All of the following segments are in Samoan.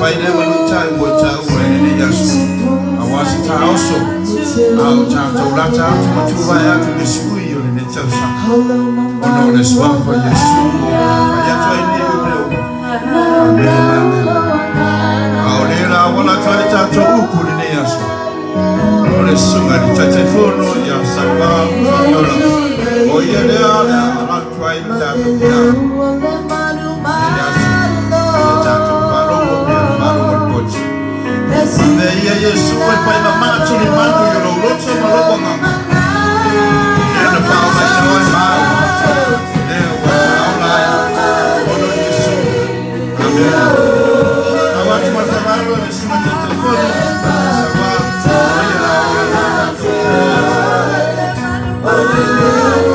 fai lea ma luitai ua e taua i lenei aso, auā se taoso, a o tatou lata atu ma tuvae atu le sui o lenei tausaga, ona o le suafa o Iesu ua fai atu ai nei mea uma. Amene ma amene. A o lea la auala atu ai tatou upu i lenei aso, o le susuga i le Taitaifono ia Sauā Fabiola, o ia lea o le a ala atu ai le tatou piaga lenei aso, ia tatou faalogo pea le faalogo lipoti. Ave ia Iesu e fai ma tulimanu i lou loto ma lou agaga. Lea na faaolaina oe mai, lea ua e faaola ai, ona o Iesu. Amene. Au atu ma le faaaloalo i le susuga Taitaifono, Sauā, o ia la auala atu ai tatou i lenei aso. Hallelujah.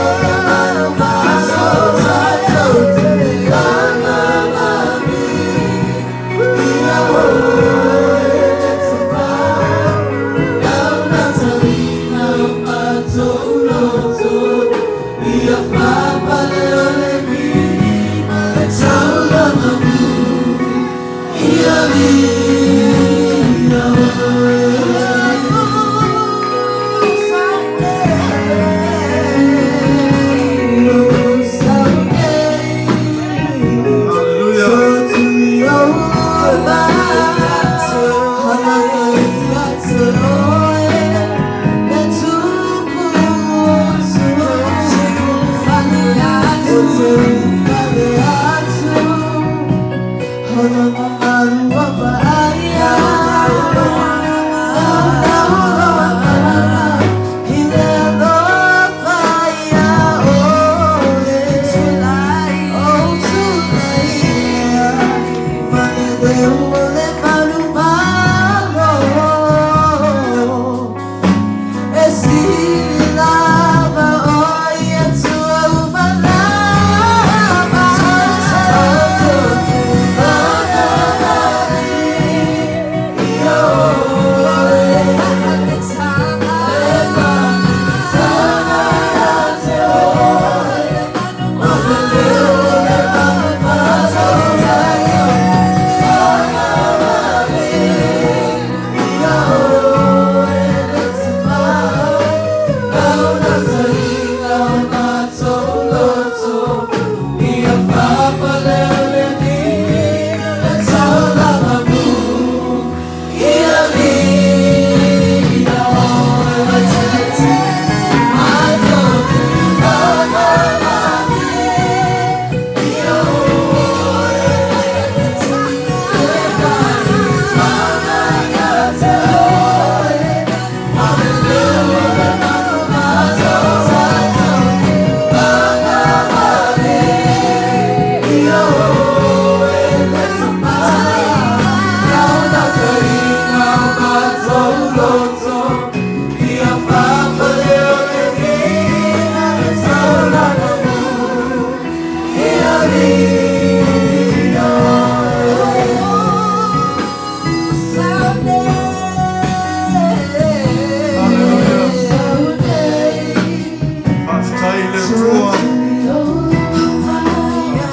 Hallelujah. Faafetai i le Atua,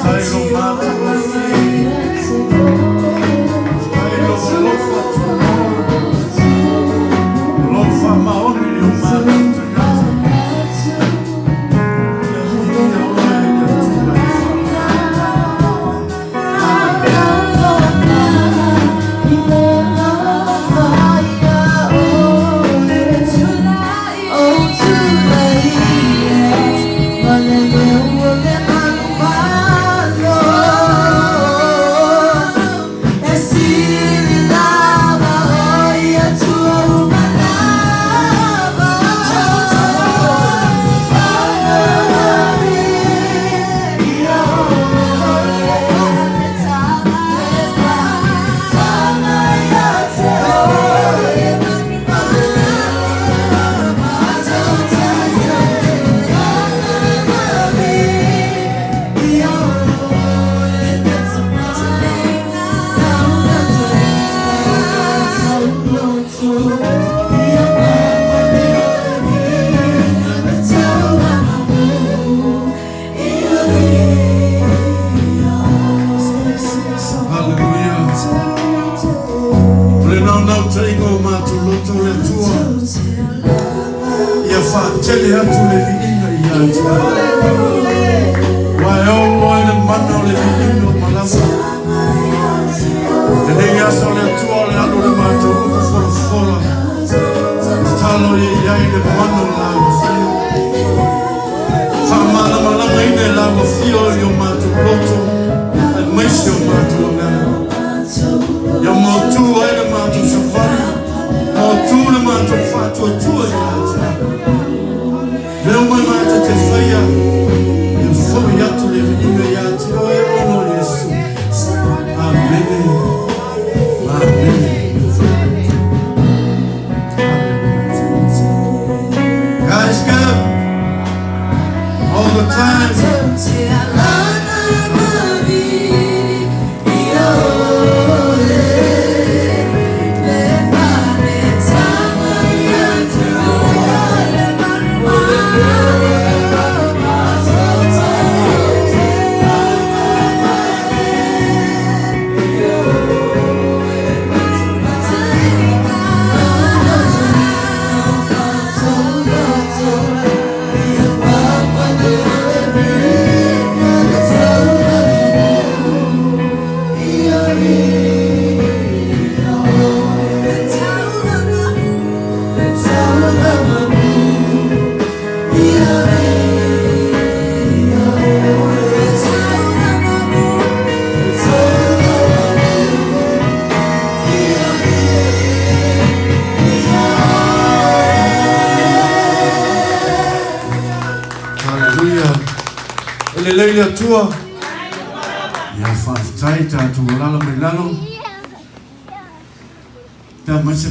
faafetai i lou matagofie, faafetai i lou alofa tunoa, o lou faamaoni i o matou tagata. Ia viia oe le Atua e faafetai. Amen. Hallelujah. Faanaunautaiga o matou loto le Atua, ia faatele atu le viiga ia te Oe. Ua e oo ai le mana o le viiga o malama. Lenei aso le Atua o le alu o le matou upu folafola. Tatalo ia i ai le mana o lau afio. Faamalamalamaina e lau afio i o matou loto, aemaise o matou agaga. Ia mautu ai le matou savali, mautu le matou faatuatua ia te Oe. Mea uma e matou te faia, ia foi atu le viiga ia te Oe ona o Iesu. Amene. Amene. God is good all the time. Hallelujah. E lelei le Atua. Ia faafetai tatou alala mai lalo. Ta mai se